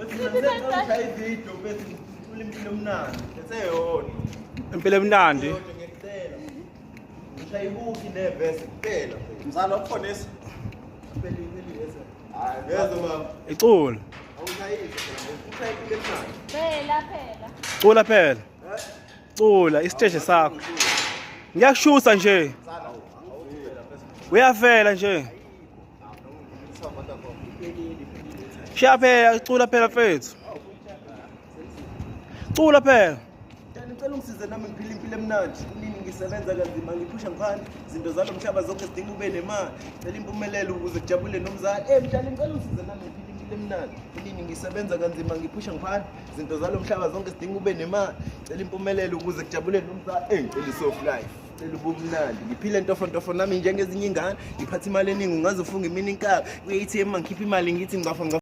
Ngishaya ividiyo bese ngicula impilo emnandi. Eseyodwa. Impilo emnandi. Eyodwa ngiyacela. Ngishaya ibuki nevesi kuphela. Mzala ukufonisa. Phela iphelile. Hayi, ngezwe baba. Iculo. Awushayise phela. Ushaya impilo emnandi. Phela phela. Cula phela. Cula isiteshi sakho. Ngiyakushusa nje. Uyafela nje. Shaya phela, cula phela mfethu. Cula phela. Mntana ngicela ungisize nami ngiphile impilo emnandi. Kunini ngisebenza kanzima ngiphusha ngiphanda. Izinto zalo mhlaba zonke zidinga ube nemali. Cela impumelelo ukuze kujabule nomzali. Eh mntana ngicela ungisize nami ngiphile impilo emnandi. Kunini ngisebenza kanzima ngiphusha ngiphanda. Izinto zalo mhlaba zonke zidinga ube nemali. Cela impumelelo ukuze kujabule nomzali. Eh ngicela i-soft life. Cela ubumnandi. Ngiphile ntofontofo nami njengezinye ingane. Ngiphatha imali eningi ungaze ufunge imini inkabi. Kwi-ATM mangikhipha imali ngithi ngcafa ngcafa.